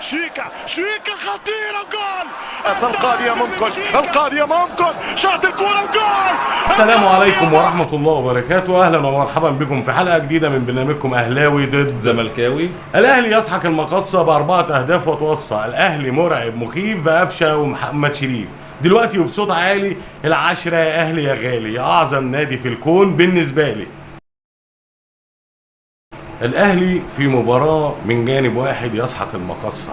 شيكا شيكا خطيرة جول. القاضية ممكن، القاضية ممكن، شاط الكورة وجول. السلام عليكم ورحمة الله وبركاته، أهلا ومرحبا بكم في حلقة جديدة من برنامجكم أهلاوي ضد زملكاوي. الأهلي يسحق المقصة ب4 أهداف وتوصى. الأهلي مرعب مخيف بقفشة ومحمد شريف دلوقتي وبصوت عالي. العشرة يا أهلي يا غالي، يا أعظم نادي في الكون بالنسبة لي. الأهلي في مباراة من جانب واحد يسحق المقصة.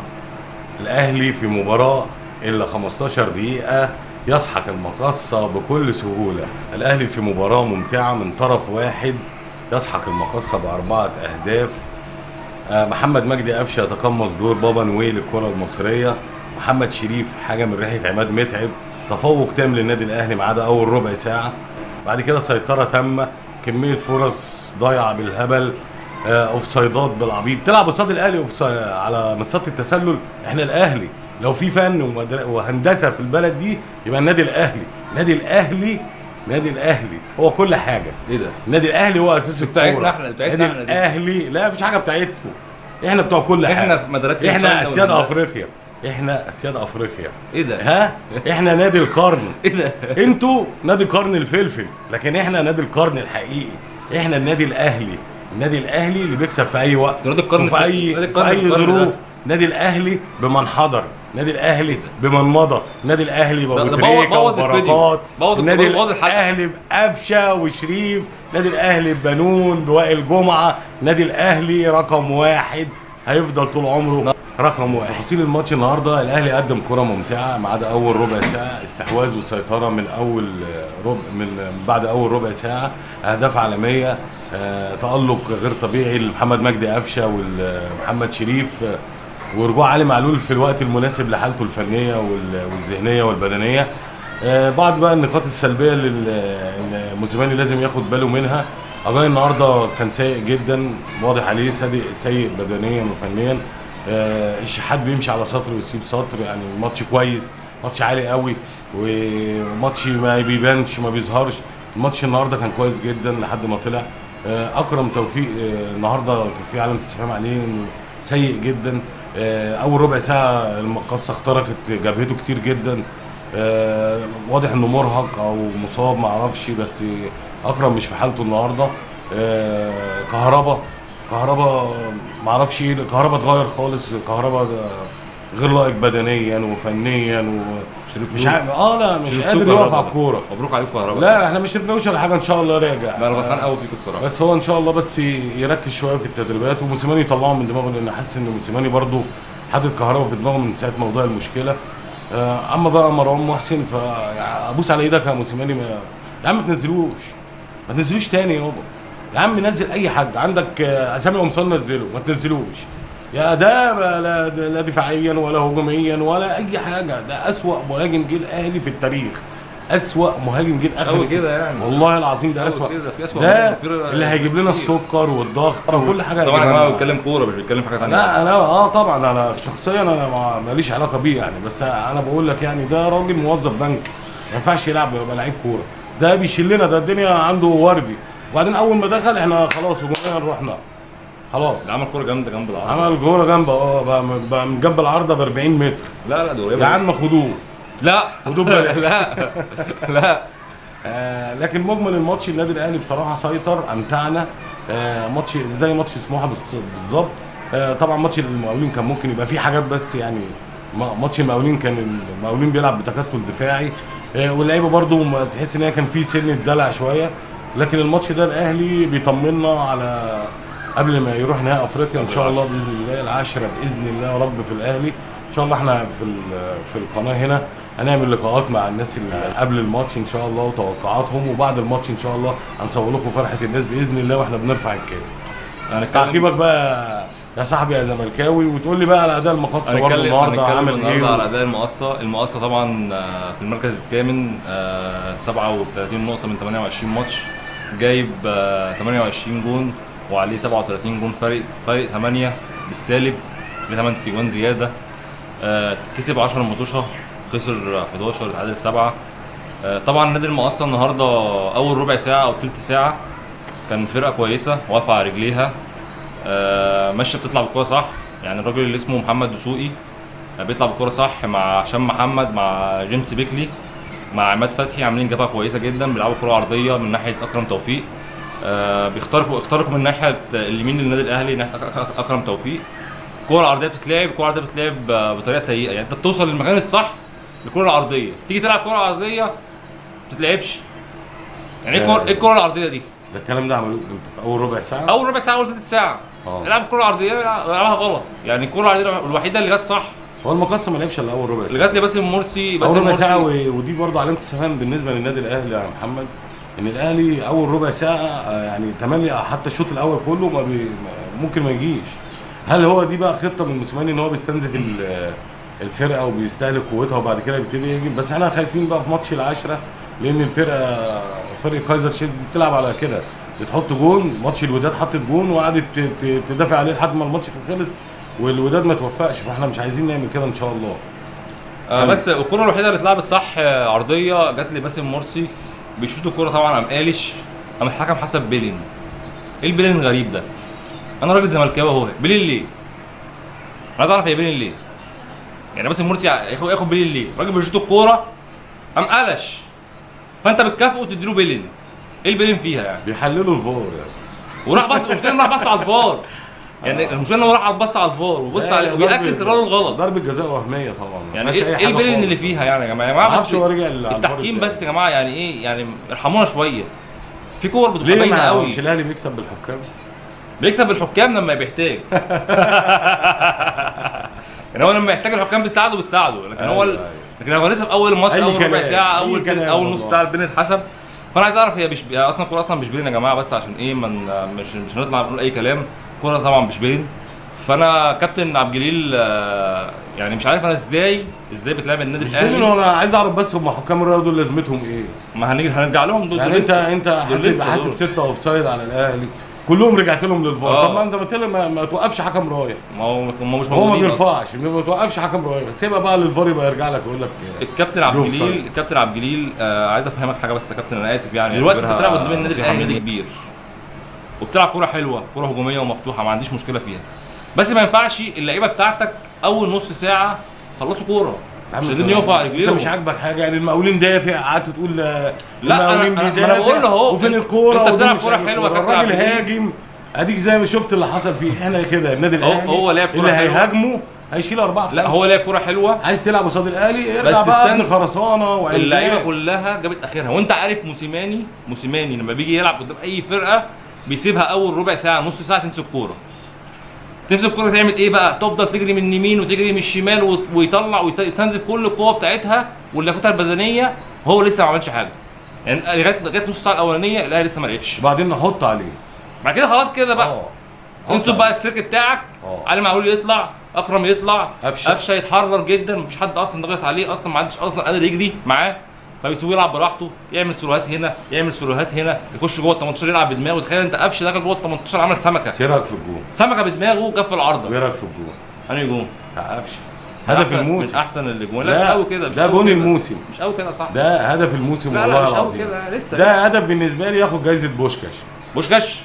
الأهلي في مباراة إلا 15 دقيقة يسحق المقصة بكل سهولة. الأهلي في مباراة ممتعة من طرف واحد يسحق المقصة ب4 أهداف. محمد مجدي قفشه يتقمص دور بابا نويل الكرة المصرية. محمد شريف حاجة من ريحة عماد متعب. تفوق تام للنادي الأهلي ما عدا أول ربع ساعة، بعد كده سيطرة تامة، كمية فرص ضايعة بالهبل، اوفسايدات بالعبيط. تلعب قصاد الاهلي على مسطرة التسلل. احنا الاهلي لو في فن وهندسة في البلد دي يبقى النادي الاهلي. النادي الاهلي، النادي الاهلي هو كل حاجه. ايه ده؟ النادي الاهلي هو اساس بتاعتنا الكوره. احنا، بتاعتنا النادي احنا دي. الاهلي لا، مفيش حاجة بتاعتكم، احنا بتوع كل حاجه. احنا في مدرسة احنا الفن اسياد والهندسة. افريقيا، احنا اسياد افريقيا. ايه ده؟ ها، احنا نادي القرن. ايه ده؟ انتوا نادي قرن الفلفل، لكن احنا نادي القرن الحقيقي. احنا النادي الاهلي، النادي الاهلي اللي بيكسب في اي وقت نادي القرن وفي اي نادي في القرن اي القرن ده. ظروف. نادي الاهلي بمن حضر، نادي الاهلي بمن مضى، نادي الاهلي ده بابو ده تريكه بوظ الفيديو. وبركات، النادي بوظ الحلقة. الاهلي بقفشه وشريف، نادي الاهلي ببنون بوائل جمعه. نادي الاهلي رقم واحد، هيفضل طول عمره رقم واحد. تفاصيل الماتش النهارده: الاهلي قدم كره ممتعة ما عدا اول ربع ساعه، استحواذ وسيطرة من اول ربع، من بعد اول ربع ساعة، اهداف عالميه، تالق غير طبيعي لمحمد مجدي قفشه ومحمد شريف، ورجوع علي معلول في الوقت المناسب لحالته الفنية والذهنية والبدنيه. بعض بقى النقاط السلبية اللي موسيماني لازم ياخد باله منها: أجاي النهارده كان سيء جدا، واضح عليه سيء بدنيا وفنيا. الشحات بيمشي على سطر ويسيب سطر، يعني ماتش كويس، ماتش عالي قوي، وماتش ما بيبانش ما بيظهرش. الماتش النهارده كان كويس جدا لحد ما طلع. اكرم توفيق النهارده كان في علامة استفهام عليه انه سيء جدا. اول ربع ساعة المقصه اخترقت جبهته كتير جدا. واضح انه مرهق او مصاب ما اعرفش، بس اكرم مش في حالته النهارده. كهربا، كهربا ما اعرفش ايه، كهربا اتغير خالص. كهربا ده غير لائق بدنيا وفنيا ومش عارف، لا مش شربتوه قادر يقف كهربا على ده. الكوره. مبروك عليكم كهربا. لا، احنا مش شربناهوش ولا حاجه، ان شاء الله راجع. انا غلطان قوي فيكم بصراحه. بس هو ان شاء الله بس يركز شوية في التدريبات وموسيماني يطلعه من دماغه، لان حاسس ان موسيماني برضو حاطط كهربا في دماغه من ساعة موضوع المشكله. اما بقى مروان محسن فابوس على ايدك يا موسيماني، ما يا عم ما تنزلوش، ما تنزلوش تاني يابا. يا عم نزل اي حد عندك، اسامي قمصان نزله، ما تنزلوش يا ده لا، لا دفاعيا ولا هجوميا ولا اي حاجه. ده اسوأ مهاجم جه الاهلي في التاريخ، اسوأ مهاجم جه الاهلي قوي كده يعني. والله العظيم ده قوي اسوأ. كده، في أسوأ ده مهاجم، في اللي هيجيب لنا كتير. السكر والضغط وكل حاجه طبعا يا هيجيبها جماعة لنا. بيتكلم كوره، مش بيتكلم في حاجة ثانيه. لا انا طبعا انا شخصيا انا ماليش علاقة بيه يعني، بس انا بقول لك يعني ده راجل موظف بنك، ما ينفعش يلعب يبقى لعيب كوره. ده بيشيل لنا، ده الدنيا عنده وردي. وبعدين اول ما دخل احنا خلاص هجوميا رحنا خلاص. ده عمل كورة جامدة جنب العارضه. عمل كورة جنب بقى من جنب العارضة ب 40 متر. لا لا، ده قريبه. يا عم خدوه. لا. خدوه ببلاش. لا لا. لكن مجمل الماتش النادي الاهلي بصراحة سيطر، امتعنا. ماتش زي ماتش سموحه بالظبط. طبعا ماتش المقاولين كان ممكن يبقى فيه حاجات، بس يعني ماتش المقاولين كان المقاولين بيلعب بتكتل دفاعي، واللعيبة برضو ما تحس ان هي كان فيه سن الدلع شويه. لكن الماتش ده الاهلي بيطمنا على قبل ما يروح نهائي افريقيا ان شاء الله باذن الله، العشرة باذن الله يا رب في الاهلي ان شاء الله. احنا في القناة هنا هنعمل لقاءات مع الناس اللي قبل الماتش ان شاء الله وتوقعاتهم، وبعد الماتش ان شاء الله هنصور لكم فرحه الناس باذن الله واحنا بنرفع الكاس. هنتكلم تعقيبك بقى يا صاحبي يا زملكاوي، وتقول لي بقى على اداء المقصه برضه هنتكلم النهارده هنتكلم عمل النهارده ايه على اداء المقصه. المقصه طبعا في المركز الثامن، 37 نقطة من 28 ماتش، جايب 28 جون وعليه 37 جون، فرق 8 بالسالب، ل 8 جوان زياده. كسب 10 ماتشات، خسر 11، اتعادل 7. طبعا نادي المقصه النهارده اول ربع ساعة او تلت ساعة كان فرقه كويسة واقفة على رجليها، ماشية بتطلع بالكورة صح. يعني الراجل اللي اسمه محمد دسوقي بيطلع بالكورة صح مع هشام محمد مع جيمس بيكلي مع عماد فتحي، عاملين جبهة كويسة جدا، بيلعبوا كره عرضية من ناحية اكرم توفيق. بيخترقوا من ناحية اليمين للنادي الاهلي، ناحية اكرم توفيق. الكره العرضية بتتلعب، الكره العرضية بتتلعب بطريقة سيئه، يعني انت بتوصل للمكان الصح للكرة العرضية، تيجي تلعب كره عرضية ما بتتلعبش. يعني ايه الكره العرضية دي؟ ده الكلام ده عملوه امتى؟ في اول ربع ساعة؟ اول ربع ساعة، اول ثلث ساعة. العب الكره العرضية، العبها غلط. يعني الكره العرضية الوحيدة اللي جت صح، هو المقصه ما لعبش الا اول ربع ساعة اللي جت لباسم مرسي، اول ربع ساعة. ودي برضه علامة استفهام بالنسبة للنادي الاهلي يا محمد، ان الاهلي اول ربع ساعة يعني تملي، حتى الشوط الاول كله ما ممكن ما يجيش. هل هو دي بقى خطه من موسيماني ان هو بيستنزف الفرقة وبيستهلك قوتها وبعد كده بيبتدي يهجم؟ بس احنا خايفين بقى في ماتش العشرة، لان الفرقة فريق كايزر تشيفز بتلعب على كده، بتحط جون. ماتش الوداد حطت جون وقعدت تدافع عليه لحد ما الماتش خلص والوداد ما توفقش، فاحنا مش عايزين نعمل كده ان شاء الله. بس الكره الوحيدة اللي اتلعبت صح عرضية جت لباسم مرسي، بيشوط الكره طبعا قام قالش، قام الحكم حسب بيلين. ايه البيلين الغريب ده؟ انا راجل زملكاوي اهو، بيلين ليه؟ انا عايز اعرف هي بيلين ليه؟ يعني باسم مرسي ياخد بيلين ليه؟ راجل بيشوط الكورة قام قلش، فانت بتكافئه وتديله بيلين. ايه البيلين فيها يعني؟ بيحللوا الفار يعني. وراح بص، المشكلة راح بص على الفار. يعني المشكلة انه راح بص على الفار وبص عليه وبيأكد قراره الغلط. ضربه جزاء وهمية طبعا. يعني ايه البيلين اللي فيها يعني يا جماعة؟ يا جماعة بس التحكيم بس يا جماعة، يعني ايه يعني؟ ارحمونا شوية، في كور بتبقى باينة قوي. مش الاهلي بيكسب بالحكام؟ بيكسب بالحكام لما بيحتاج. يعني هو لما يحتاج الحكام بتساعده، لكن هو لكن هو لسه في اول الماتش، اول ربع ساعة، اول نص ساعة البين اتحسب. فانا عايز اعرف هي مش اصلا الكورة اصلا مش بين يا جماعة، بس عشان ايه مش هنطلع نقول اي كلام. الكورة طبعا مش بين. فانا كابتن عبد الجليل يعني مش عارف انا ازاي بتلعب النادي الاهلي. انا عايز اعرف بس هم حكام الرياضة دول لازمتهم ايه؟ ما هنرجع لهم دول. يعني انت حاسب 6 offside على الاهلي كلهم رجعت لهم للفار. طب ما انت ما توقفش حكم رايه. ما هو مش موجودين، هو ما بيرفعش، ما توقفش حكم رايه، سيبها بقى للفار يبقى يرجع لك ويقول لك. الكابتن عبد الجليل، الكابتن عبد الجليل عايز افهمك حاجة بس يا كابتن، انا اسف يعني. دلوقتي انت بتلعب قدام النادي الاهلي، نادي كبير، وبتلعب كورة حلوة، كورة هجومية ومفتوحه، ما عنديش مشكلة فيها، بس ما ينفعش اللعيبة بتاعتك اول نص ساعة خلصوا كورة، مش قادرين يقفوا على رجليهم. انت مش عاجبك حاجة يعني؟ المقاولين دافع، قعدت تقول لا المقاولين بيدافع، انا بقول اهو وفين الكورة؟ انت بتلعب كورة حلوة، الراجل هاجم، اديك زي ما شفت اللي حصل فيه. احنا كده النادي الاهلي هو لعب كورة اللي هيهاجمه هيشيل 4. لا هو لعب كورة حلوة. عايز تلعب قصاد الاهلي ارجع بقى ابن خرسانه، اللعيبة كلها جابت اخرها. وانت عارف موسيماني لما بيجي يلعب قدام اي فرقه بيسيبها اول ربع ساعة نص ساعة تمسك كورة، تمسك الكورة تعمل ايه بقى؟ تفضل تجري من اليمين وتجري من الشمال ويطلع ويستنزف كل القوة بتاعتها واللياقتها البدنية، هو لسه ما عملش حاجة. يعني لغاية نص ساعة الاولانية الاهلي لسه ما لعبش. وبعدين نحط عليه بعد كده خلاص كده بقى انسب بقى السيرك بتاعك. علي معلول يطلع، اكرم يطلع، قفشه يتحرر جدا، مفيش حد اصلا ضغط عليه اصلا، ما عادش اصلا قادر يجري معاه، فبيسيبوه يلعب براحته، يعمل سيروهات هنا، يعمل سيروهات هنا، يخش جوه ال 18 يلعب بدماغه. تخيل انت قفشه دخل جوه ال 18 عمل سمكة. سيرك في الجون، سمكة بدماغه جاب في العارضة. سيرك في الجون. انهي جون؟ بتاع قفشه، هدف الموسم، من احسن الاجوان. لا مش قوي كده، ده جون الموسم، مش قوي كده صح، ده هدف الموسم والله العظيم. لسه ده هدف بالنسبة لي ياخد جايزة بوشكاش. بوشكاش؟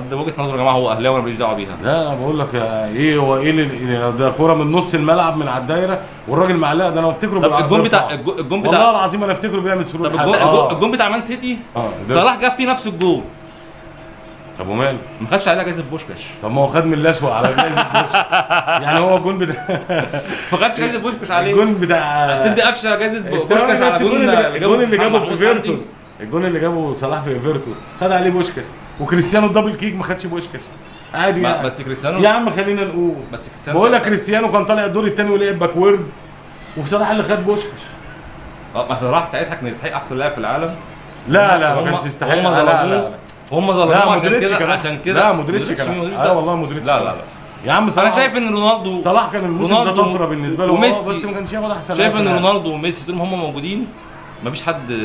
ده وجهه نظره يا جماعة، هو اهلاوي وانا ماليش دعوه بيها. لا بقول لك ايه هو ايه ده، كورة من نص الملعب من على الدايرة والراجل معلقه، ده انا افتكره. طب الجون بتاع الجون بتاع والله العظيم انا افتكره بيعمل سرور. طب الجون بتاع مان سيتي صلاح جاب فيه نفس الجون. طب وماله؟ ما خدش عليها جايزة بوشكاش. طب ما هو خد من الاسوء على جايزة بوشكاش. يعني هو الجون بتاع ما خدش جايزة بوشكاش عليه. الجون بتاع تدي قفشه جايزة بوشكاش على الجون اللي جابه في ايفرتون، الجون اللي جابه صلاح في ايفرتون خد عليه بوشكاش، وكريستيانو ال double kick ما خدش بوشكاش عادي يعني. بس كريستيانو يا عم خلينا نقول، بس كريستيانو بقول لك كريستيانو كان طالع الدور الثاني ولعب backward، وصلاح اللي خد بوشكاش. ما صلاح ساعتها كان يستحق احسن لاعب في العالم. لا لا ما كانش يستحق. هم ظلموه، هم ظلموه عشان كده، عشان كده. لا مودريتش كان، لا والله مودريتش. لا لا يا عم صلاح، انا شايف ان رونالدو، صلاح كان الموسم ده طفرة بالنسبة له، بس ما كانش ياخد احسن لاعب. شايف ان رونالدو وميسي طول ما هم موجودين مفيش حد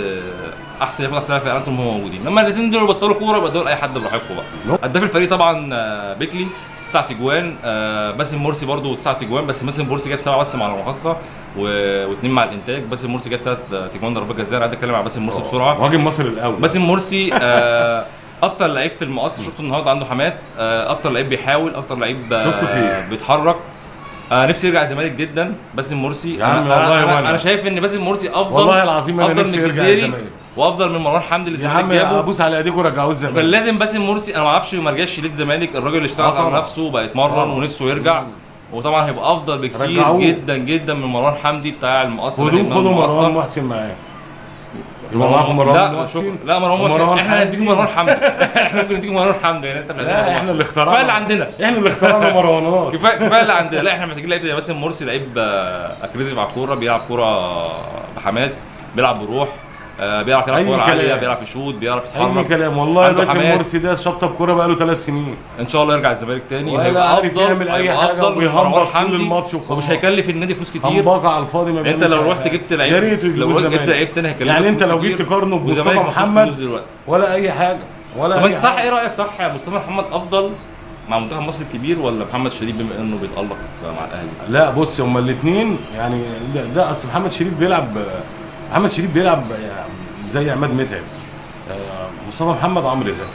احسن ياخد احسن لاعب في العالم طول ما هم موجودين. لما الاثنين دول بطلوا كورة يبقى دول اي حد براحتكم بقى. هداف الفريق طبعا بيكلي 9 اجوان، باسم مرسي برده 9 اجوان، بس باسم مرسي جاب 7 بس مع المقاصه واثنين مع الانتاج. باسم مرسي جاب 3 اجوان ضربات جزاء. انا عايز اتكلم على باسم مرسي بسرعة، مهاجم مصر الاول باسم مرسي. اكتر لعيب في المقص شفته النهارده عنده حماس، اكتر لعيب بيحاول، اكتر لعيب شفته فين؟ بيتحرك. نفسي يرجع الزمالك جدا باسم مرسي. يا عم والله انا, وأنا. أنا شايف ان باسم مرسي افضل، والله العظيم أنا افضل نفسي من يرجع الجزيري الزمالك. وافضل من مروان حمدي اللي يا الزمالك عم جابه. ابوس على ايديكم ورجعوه كان الزمالك. لازم باسم مرسي، انا ما اعرفش ما رجعش ليه الزمالك، الراجل اللي اشتغل آه على طبعا. نفسه وبقى يتمرن طبعا. ونفسه يرجع، وطبعا هيبقى افضل بكتير رجعوه. جدا جدا من مروان حمدي بتاع المقص. خدوه، خدوا مروان محسن معاه، يبقى معاكم مروان لا محسن. شكرا، لا مروان محسن ومروان احنا حمدي. هنديكم مروان حمدي. احنا ممكن نديكم مروان حمدي يعني، انت مش عايزين لا مروان احنا اللي محسن. اخترعنا، كفاية اللي عندنا، احنا اللي اخترعنا مروانات. كفاية اللي عندنا. لا احنا محتاجين لعيب زي باسم مرسي، لعيب aggressive على الكورة، بيلعب كورة بحماس، بيلعب بروح، بيعرف يلعب أي كورة كلام. عالية، بيعرف يشوط، بيعرف اي يتحرك. كلام والله. عنده باسم حماس. مرسي ده شطب كورة بقاله 3 سنين ان شاء الله يرجع الزمالك تاني، ولا هيبقى عارف افضل، يعمل أي هيبقى حاجة افضل من وبيهمبك مروان طول حمدي، الماتش وخلاص. ومش هيكلف النادي فلوس كتير. همباقه على الفاضي، ما انت بيعملش لو أي رحت حاجة. جبت لعيب، يا ريت لو يجيبوه رحت جبت الزمالك. لعيب تاني هيكلفك يعني انت فلوس لو كتير، جيت تقارنه بمصطفى والزمالك مفيش محمد فلوس دلوقتي. ولا اي حاجة ولا طب اي انت صح، حاجة. ايه رايك، صح مصطفى محمد افضل مع منتخب مصر الكبير ولا محمد شريف بما انه بيتالق مع الاهلي؟ لا بص، هما الاثنين يعني، ده اصل محمد شريف بيلعب، محمد شريف بيلعب يعني زي عماد متعب، مصطفى محمد عمرو زكي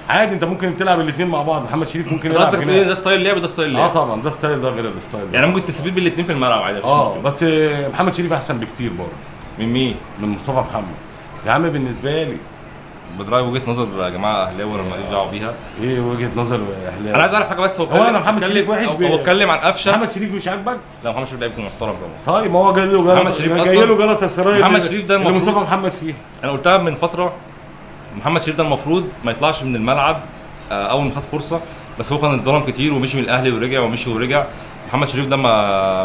عادي، انت ممكن تلعب الاثنين مع بعض. محمد شريف ممكن انت يلعب قصدك ايه؟ جناح. ده style لعب، ده style اه لعب. طبعا، ده style ده غير ال style ده. يعني ممكن تستفيد بالاثنين في الملعب عادي، مفيش مشكلة. بس محمد شريف احسن بكتير برضه من مين؟ من مصطفى محمد يا عم بالنسبة لي. بتراعي وجهه نظر يا جماعة اهلاوي، انا ماليش دعوه بيها. ايه وجهه نظر اهلاوي؟ انا عايز اعرف حاجة بس، هو هو انا محمد شريف وحش هو اتكلم عن قفشه. محمد شريف مش عاجبك؟ لا محمد شريف لعيب محترم طبعا. طيب ما هو جاي له محمد شريف جاي أصلاً- له جلطة سراي محمد شريف ده اللي المفروض- مصطفى محمد فيها. انا قلتها من فترة، محمد شريف ده المفروض ما يطلعش من الملعب اول ما خد فرصة، بس هو كان اتظلم كتير ومشي من الاهلي ورجع ومشي ورجع. محمد شريف ده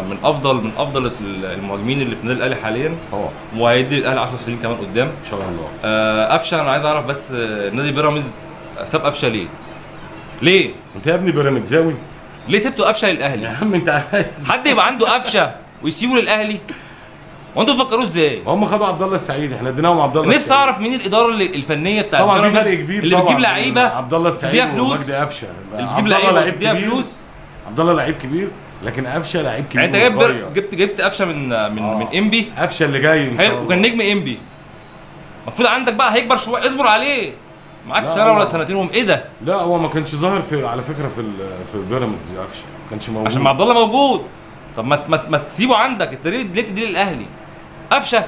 من افضل المهاجمين اللي في النادي الاهلي حاليا، طبعا وهيدي الاهلي 10 سنين كمان قدام. ان شاء الله. قفشه انا عايز اعرف بس، نادي بيراميدز ساب قفشه ليه؟ ليه؟ انت يا ابني بيراميدزاوي؟ ليه سبتوا قفشه للاهلي؟ يا عم انت عايز حد يبقى عنده قفشه ويسيبه للاهلي؟ وانتوا بتفكروا ازاي؟ هم خدوا عبد الله السعيد، احنا اديناهم عبد الله نفسي السعيد. اعرف مين الادارة الفنية بتاعت طبعا في بيراميدز فرق كبير اللي طبعا بتجيب بين لعيبة عبد الله السعيد تديها فلوس، ومجدي قفشه. اللي عبد بتجيب الله لعيبة لعيب وتديها كبير، فلوس. عبد الله لعيب كبير، لكن قفشه لعيب كبير يعني انت جايب وصغير. جبت قفشه من من انبي، قفشه اللي جاي ان شاء حلو، الله. وكان نجم انبي، المفروض عندك بقى هيكبر شوية، اصبر عليه ما عادش لا، سنة ولا هو- سنتين وهم ايه ده؟ لا هو ما كانش ظاهر في، على فكرة في بيراميدز قفشه ما كانش موجود عشان ما عبد الله موجود. طب ما تسيبه عندك، انت ليه تديه للاهلي؟ قفشه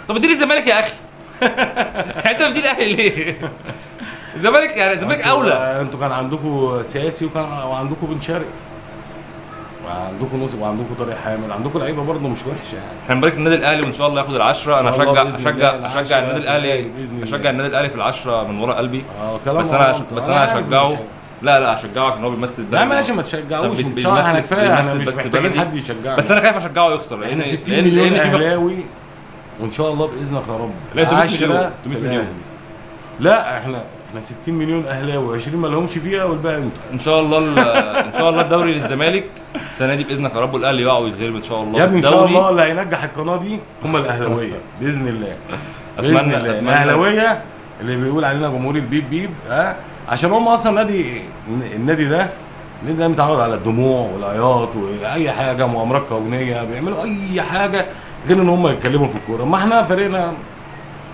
طب اديه للزمالك يا اخي. يعني انت بتديه الاهلي ليه؟ الزمالك يعني الزمالك اولى. انتوا كان عندكم سياسي وكان وعندكم بن شرقي وعندكم نصر وعندكم طارق حامد، عندكم لعيبة برضه مش وحشة يعني. احنا نبارك النادي الاهلي وان شاء الله ياخد العشرة. انا إن شاء الله اشجع بإذن اشجع الله اشجع العشرة النادي في الاهلي، الأهلي بإذن الله. اشجع النادي الاهلي في العشرة من ورا قلبي. كلام بس انا غلط. بس انا عارف إن هشجعه. مش- لا هشجعه عشان هو بيمثل لا بلده. ماشي ما تشجعوش، بيمثل- ان شاء الله احنا كفاية، احنا بيمثل مش بس محتاجين بلدي. حد يشجعنا. بس انا خايف اشجعه يخسر، لان احنا 60 لأن- مليون لأن في اهلاوي وان شاء الله باذنك يا رب لا، 300 10 مليون، في 300 مليون. الأهلي. لا احنا 60 مليون اهلاوي، 20 ما لهمش فيها والباقي انتوا. ان شاء الله ان شاء الله الدوري للزمالك السنة دي باذنك يا رب، والاهلي يقع ويتغلب ان شاء الله. يا ابني ان شاء الدوري الله اللي هينجح القناة دي هم الاهلاوية باذن الله. باذن أتمنى- الله أتمنى. الاهلاوية اللي بيقول علينا جمهور البيب بيب، عشان هم اصلا نادي، النادي ده النادي ده متعود على الدموع والعياط واي حاجة، مؤامرات كونية، بيعملوا اي حاجة غير ان هم يتكلموا في الكورة. ما احنا فريقنا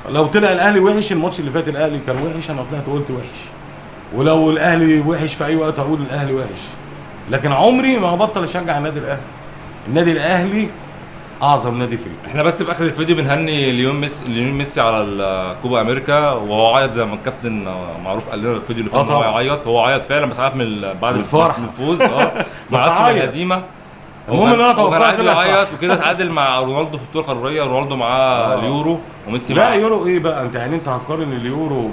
لو طلع الاهلي وحش، الماتش اللي فات الاهلي كان وحش، انا طلعت قلت وحش، ولو الاهلي وحش في اي وقت اقول الاهلي وحش، لكن عمري ما هبطل اشجع النادي الاهلي. النادي الاهلي اعظم نادي في الكورة. احنا بس في اخر الفيديو بنهني ليون ميسي على الكوبا امريكا، وهو عيط زي ما الكابتن معروف قال لنا في الفيديو اللي فات ان هو طبعا. يعيط، هو عيط فعلا بس عارف من بعد الفرحة. من الفوز ما بس عيطش من عيط. الهزيمة. المهم ان انا هو كان توقعت عايز طلع صح. يعيط وكده، اتعادل مع رونالدو في البطولة القارية، رونالدو معاه اليورو وميسي لا معاه يورو ايه بقى انت يعني، انت هتقارن اليورو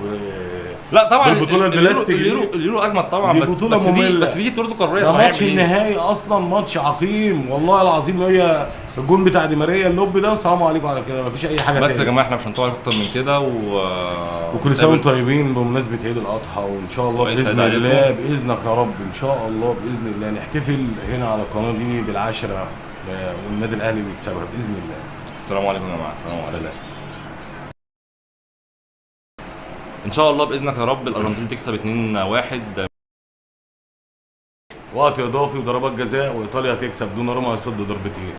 لا طبعا بالبطولة البلاستيك دي. اليورو اجمد طبعا، دي بس بطولة بس دي مملة. بس دي بطولته القارية. ده طب ماتش هيعمل إيه؟ النهائي اصلا ماتش عقيم والله العظيم، هي الجون بتاع دي ماريا ال lob ده والسلام عليكم على كده، مفيش اي حاجة بس يا تاني. جماعة احنا مش هنطول اكتر من كده وكل سنة وانتم طيبين بمناسبة عيد الاضحى، وان شاء الله وعيد باذن سعيد عليكم. الله باذنك يا رب ان شاء الله باذن الله نحتفل هنا على القناة دي بالعشرة، والنادي الاهلي بيكسبها باذن الله. السلام عليكم يا جماعة، السلام عليكم. سلام. ان شاء الله باذنك يا رب الارجنتين تكسب 2-1. وقت اضافي وضربات جزاء وايطاليا تكسب، دوناروما يصد ضربتين.